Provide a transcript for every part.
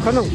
Khab noom.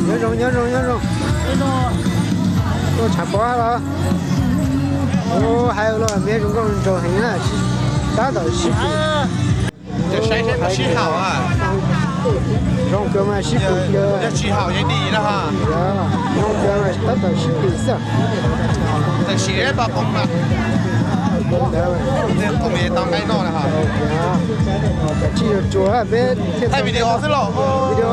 Nyob zoo, nyob zoo, nyob zoo. Tuaj tshav pob los? Ua hais los meb zoo nkauj nraug heev na, tab tom sib pum. Saib saib puas sib haum. Zoo kawg mas sib pum kawg. Yog tsis haum yeej dim no. Zoo kawg mas tab tom sib pum xwb. Tam sim pab poob na. Tau nqaij noj na. Tsis yuav tsuav peb thaij video xwb los. Video.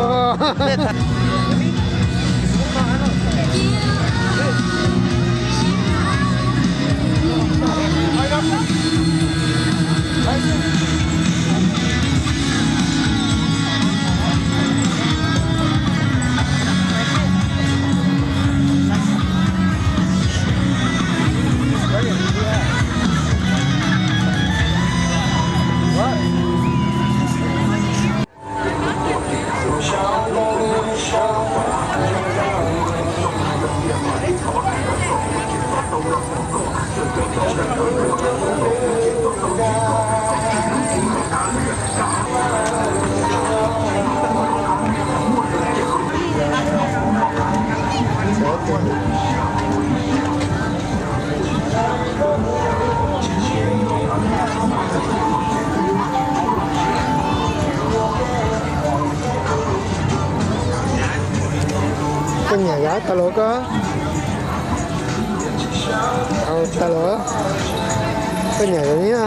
Koj nyiam yog tau los koj? Tau los, koj nyiam yog li na.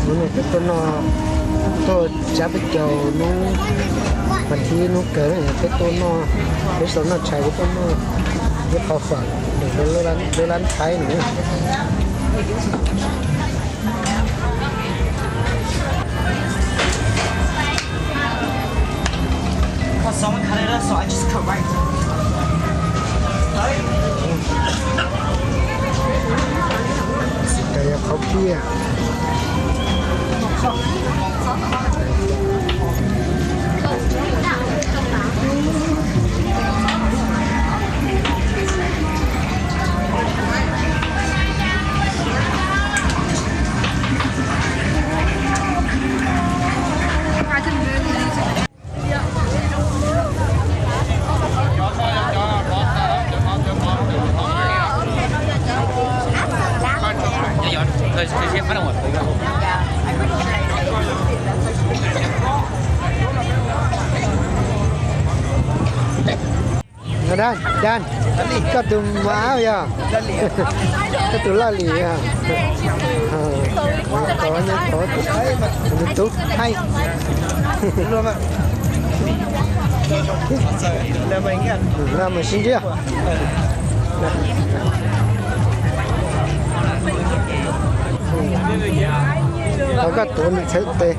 Hnub no peb tuaj noj, tuaj tsab peb caug hnub, vas thib hnub kawg peb tuaj noj, peb xaus noj tshais peb tuaj noj ib qho fawm peb lab Thaib no. Qhov pib Dab, dab, koj tus mab yog, koj tus laj lim yog, tub, laj mus sib ntsib. Thov koj tuav nws txhais tes.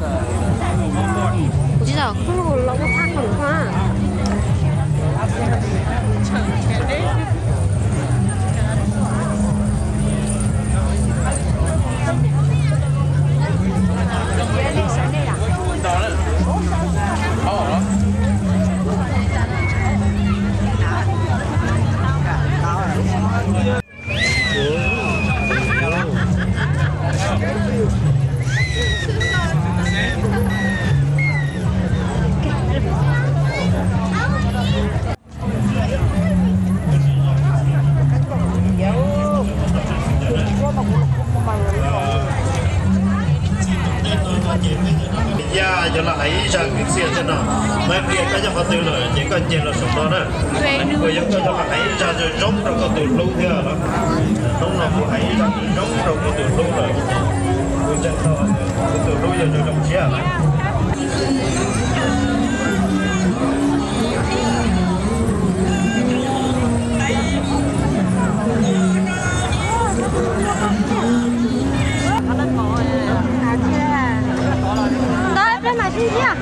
Yaj yuav los hais ib zaj kwv txhiaj thiab no, mas pliag koj nyob qhov twg lawm ces koj nce los saum no na. Kuv yuav koj yuav los hais ib zaj zoo zoo rau koj tus hlub thiab los. Hnub no kuv hais ib zaj zoo zoo rau kuv tus hlub lawm. Kuv ntseeg tau kuv tus hlub yog zoo zoo siab lawm. Ntawd peb mam sib ntsib.